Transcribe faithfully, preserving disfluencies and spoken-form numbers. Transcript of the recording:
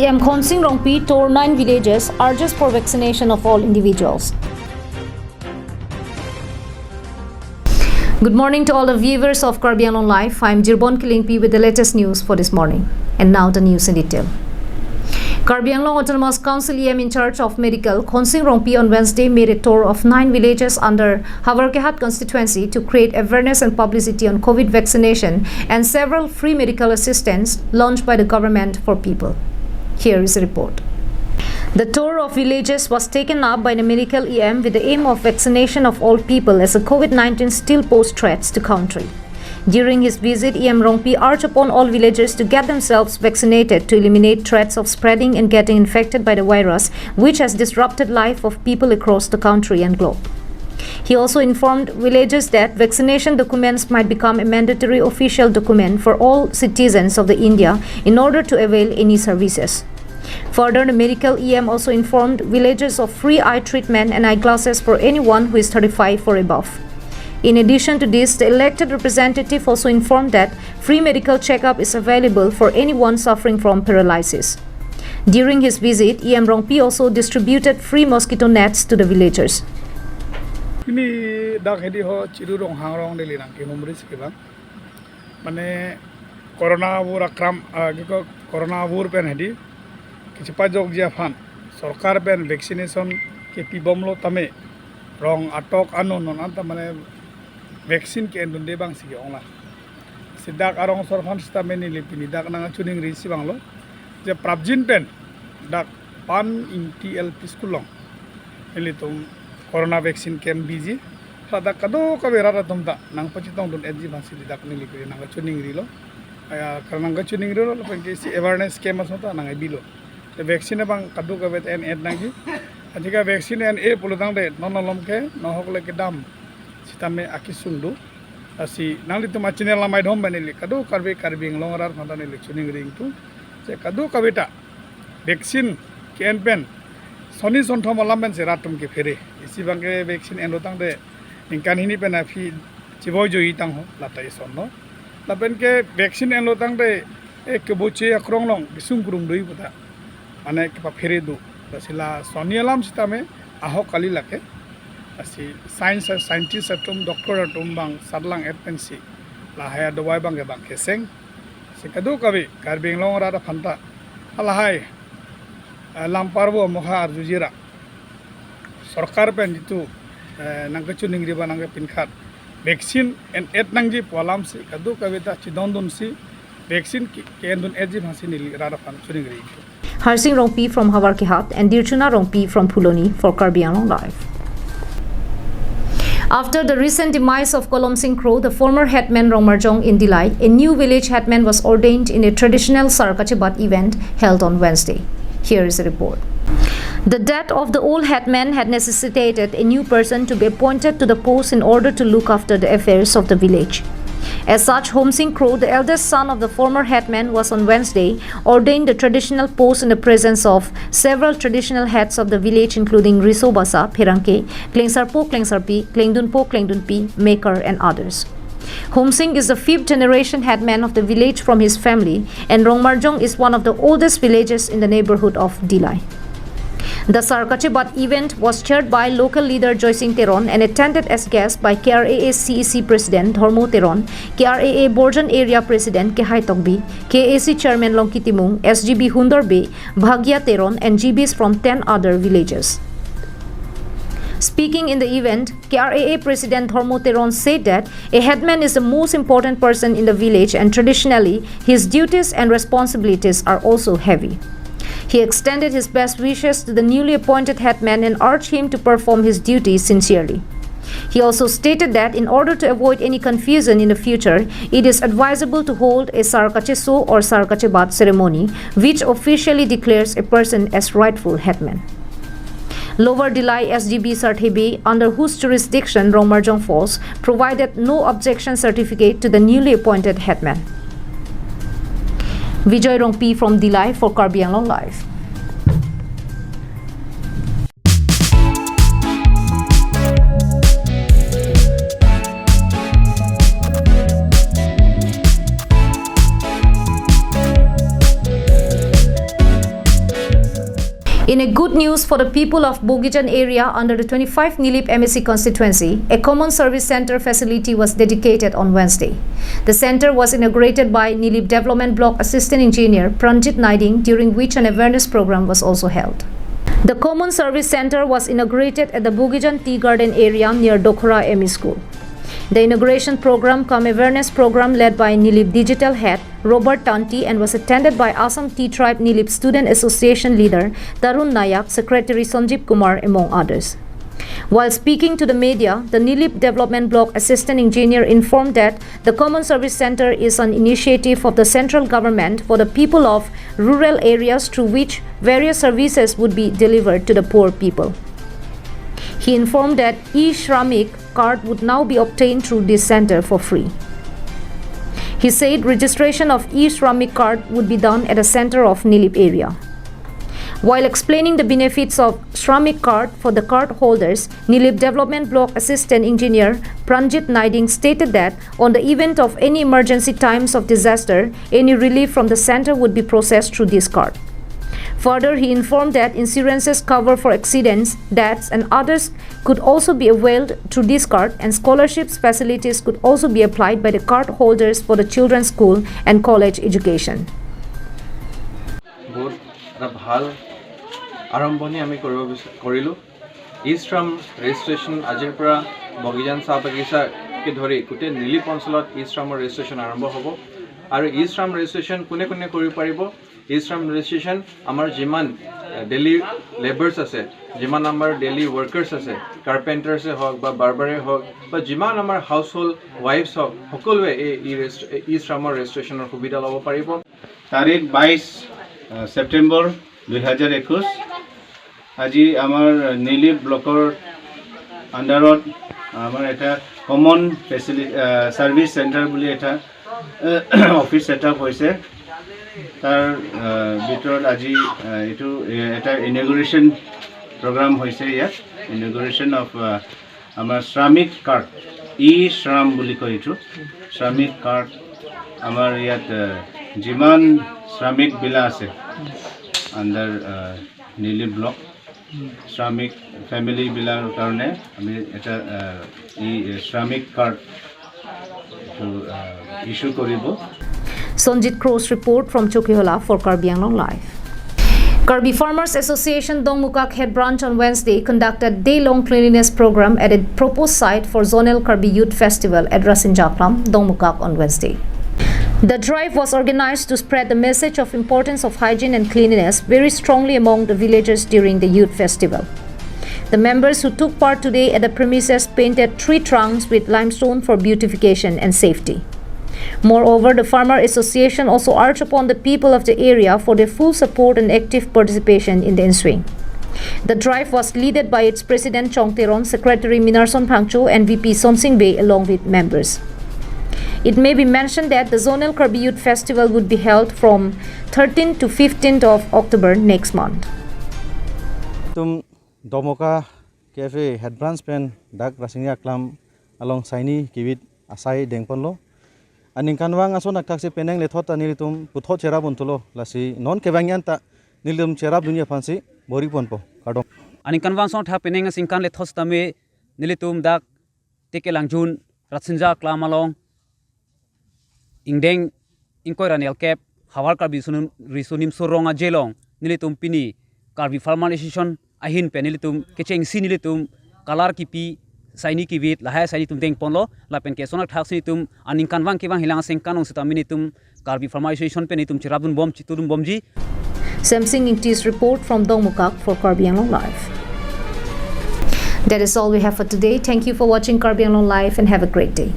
M Khonsing Rongpi tour nine villages, urges for vaccination of all individuals. Good morning to all the viewers of Karbi Anglong Live. I'm Jirbon Kilingpi with the latest news for this morning. And now the news in detail. Karbi Anglong Autonomous Council E M in charge of medical, Khonsing Rongpi, on Wednesday made a tour of nine villages under Howraghat constituency to create awareness and publicity on COVID vaccination and several free medical assistance launched by the government for people. Here is a report. The tour of villages was taken up by the medical E M with the aim of vaccination of all people, as the COVID nineteen still pose threats to country. During his visit, E M Rongpi urged upon all villagers to get themselves vaccinated to eliminate threats of spreading and getting infected by the virus, which has disrupted life of people across the country and globe. He also informed villagers that vaccination documents might become a mandatory official document for all citizens of the India in order to avail any services. Further, the medical E M also informed villagers of free eye treatment and eyeglasses for anyone who is thirty-five or above. In addition to this, the elected representative also informed that free medical checkup is available for anyone suffering from paralysis. During his visit, E M Rongpi also distributed free mosquito nets to the villagers. Pini dak hedi ho Chiru Ronghang arong neli nangkehumri si kevang. Mane corona vur akram, ah, kiko corona vur pen hedi kachepajokji aphan sorkar pen vaccination kepibomlo tame rong atok ano non anta mane vaccine ke-endunde abang si ke-ong la. Si dak arong asor aphan sitame neli pini dak nangkachiningri si vanglo. Je prapjin pen dak Pan Ingti L P School along nelitum corona vaccine camp biji. Ladak kadokave rat atum ta nangpachetongdun-etji aphan si dak neli pini nangkachiningrilo. Aya, karena nangkachiningrilo, lapen ke isi awareness camp ason ta nangkebilo. Te vaccine abang kadokave ta en-et nangji. Ajika vaccine en-e pulotangte non malom ke, non ahok le kedam sitame akesung do. Lasi nanglitum a-channel amei dom pen neli kadokave Karbi Anglong arat aphanta neli chiningri ingtung. Je kadokave ta vaccine ke-en pen sonni sonthom alam pen si rat atum kephere. Isi abang ke vaccine enlotangte ningkan hini pen aphi chivoijoitang ho, lata isonlo. Lapen ke vaccine enlotangte, eh, keboche akrong along kesung krung do-i puta mane kepaphere do. Lasi la sonni alam sitame ahok kali lake. Lasi science, scientist atum, doctor atum abang satlang-et pensi lahai adawai abang ke abang keseng. Si kadokave Karbi Anglong arat aphanta halahai, eh, lam parbo mokha arjuji ra sorkar pen jitu, eh, nangkachiningri ba nangkepinkhat vaccine en-et nangji pu alam si kadokave ta chedondunsi vaccine ke-, ke-endun-etji aphan si neli rat aphan chiningri. Harsing Rongpi from Howraghat and Dirchuna Rongpi from Phuloni for Karbi Anglong Live. After the recent demise of Kolom Sing Kro, the former headman Rongmarjong in Dillai, a new village headman was ordained in a traditional Sar Kachebat event held on Wednesday. Here is a report. The death of the old headman had necessitated a new person to be appointed to the post in order to look after the affairs of the village. As such, Homsing Kro, the eldest son of the former headman, was on Wednesday ordained the traditional post in the presence of several traditional heads of the village, including Riso Basa, Pherangke, Klengsarpo, Klengsarpi, Klengdunpo, Klengdunpi, Mekar, and others. Homsing is the fifth generation headman of the village from his family, and Rongmarjong is one of the oldest villages in the neighborhood of Dillai. The Sar Kachebat event was chaired by local leader Joysing Teron and attended as guest by K R A A C E C President Dhormo Teron, K R A A Borjan Area President Kehai Tokbi, K A A C Chairman Longki Timung, S G B Hundor Bey, Bhagya Teron, and G Bs from ten other villages. Speaking in the event, K R A A President Dhormo Teron said that a headman is the most important person in the village and traditionally, his duties and responsibilities are also heavy. He extended his best wishes to the newly appointed headman and urged him to perform his duties sincerely. He also stated that in order to avoid any confusion in the future, it is advisable to hold a Sar Kacheso or Sar Kachebat ceremony, which officially declares a person as rightful headman. Lower Dillai S G B Sarthe Bey, under whose jurisdiction Rongmarjong falls, provided no objection certificate to the newly appointed headman. Vijay Rongpi from Dillai for Karbi Anglong Live. In a good news for the people of Bogijan area under the twenty-five Nilip M A C constituency, a common service center facility was dedicated on Wednesday. The center was inaugurated by Nilip Development Block Assistant Engineer Pranjit Naiding, during which an awareness program was also held. The common service center was inaugurated at the Bogijan Tea Garden area near Dokhora M E School. The inauguration program cum awareness program led by Nilip Digital Head Robert Tanti and was attended by Assam Tea Tribe Nilip Student Association leader Tarun Nayak, Secretary Sanjeev Kumar, among others. While speaking to the media, the Nilip Development Block Assistant Engineer informed that the Common Service Center is an initiative of the central government for the people of rural areas through which various services would be delivered to the poor people. He informed that e-Shramik card would now be obtained through this center for free. He said registration of e-Shramik card would be done at a center of Nilip area. While explaining the benefits of Shramik card for the card holders, Nilip Development Block Assistant Engineer Pranjit Naiding stated that on the event of any emergency times of disaster, any relief from the center would be processed through this card. Further, he informed that insurances cover for accidents, deaths, and others could also be availed through this card, and scholarships facilities could also be applied by the card holders for the children's school and college education. বহুত এটা ভাল আৰম্ভণি আমি কৰিব বিচা- কৰিলোঁ। ই শ্ৰম ৰেজিষ্ট্ৰেশ্যন আজিৰ পৰা বগিজান চাহ বাগিচাকে ধৰি গোটেই নিলিপ অঞ্চলত ই শ্ৰমৰ ৰেজিষ্ট্ৰেশ্যন আৰম্ভ হ'ব। আৰু ই শ্ৰম ৰেজিষ্ট্ৰেশ্যন কোনে কোনে কৰিব পাৰিব? ই শ্ৰম ৰেজিষ্ট্ৰেশ্যন আমাৰ যিমান ডেইলি লেবাৰ্ছ আছে, যিমান আমাৰ ডেইলি ৱৰ্কাৰ্ছ আছে, কাৰ্পেণ্টাৰ্ছে হওক বা বাৰ্বাৰে হওক বা যিমান আমাৰ হাউচ হোল্ড ৱাইফছ হওক, সকলোৱে এই ই ৰেজিষ্ট্ৰে- ই শ্ৰমৰ ৰেজিষ্ট্ৰেশ্যনৰ সুবিধা ল'ব পাৰিব। তাৰিখ বাইছ আহ, ছেপ্টেম্বৰ দুই হাজাৰ একৈছ। আজি আমাৰ নিলিপ ব্লকৰ আণ্ডাৰত আমাৰ এটা কমন ফেচিলি চাৰ্ভিচ চেণ্টাৰ বুলি এটা অফিচ ছেটআপ হৈছে। তাৰ আহ, ভিতৰত আজি আহ, এইটো এ- এটা ইনগুৰেশ্যন প্ৰগ্ৰাম হৈছে ইয়াত। ইনগুৰেশ্যন অফ আমাৰ শ্ৰমিক কাৰ্ড, ই শ্ৰম বুলি কয় এইটো। শ্ৰমিক কাৰ্ড আমাৰ ইয়াত আহ, যিমান শ্ৰমিক বিলাক আছে আণ্ডাৰ নিলিপ ব্লক, শ্ৰমিক ফেমিলি বিলাকৰ কাৰণে আমি এটা আহ, ই শ্ৰমিক কাৰ্ড এইটো ইছ্যু কৰিব। Sonjit Kro's report from Chokihola for Karbi Anglong Live. Karbi Farmers Association Dongmukak Head Branch on Wednesday conducted day-long cleanliness program at a proposed site for Zonal Karbi Youth Festival at Rasinja Aklam, Dongmukak on Wednesday. The drive was organized to spread the message of importance of hygiene and cleanliness very strongly among the villagers during the youth festival. The members who took part today at the premises painted tree trunks with limestone for beautification and safety. Moreover, the Farmer Association also urged upon the people of the area for their full support and active participation in the ensuing. The drive was led by its President Chong Teron, Secretary Minarson Phangcho, and V P Sonsing Bey along with members. It may be mentioned that the Zonal Karbi Youth Festival would be held from thirteenth to fifteenth of October next month. Tum Domoka K F A head branch pen dak Rasinja Aklam along saini kivit asai dengponlo. Aningkanvang ason akthak si penang lethot ta nelitum puthot cherap unthulo, lasi non kevangyan ta nelitum cherap dunji aphansi bor-i ponpo. Kardom. Aningkanvang ason akthak penang aningkan lethot tame nelitum dak Tekelangjun Rasinja Aklam along ingdeng ingkoi ra nelkep Havar Karbi Riso Nimso Rong aje along nelitum pini Karbi Farmer Association ahin pen nelitum kechengsi nelitum kalar kipi saini kivit lahai saini tum dengponlo. Lapen ke ason akthak si nelitum aningkanvang kevang hilang asengkan ong sitame nelitum Karbi Farmer Association pen nelitum cherap dunbom, chitu dunbomji. Semsing Ingti's report from Dongmukak for Karbi Anglong Live. That is all we have for today. Thank you for watching Karbi Anglong Live and have a great day.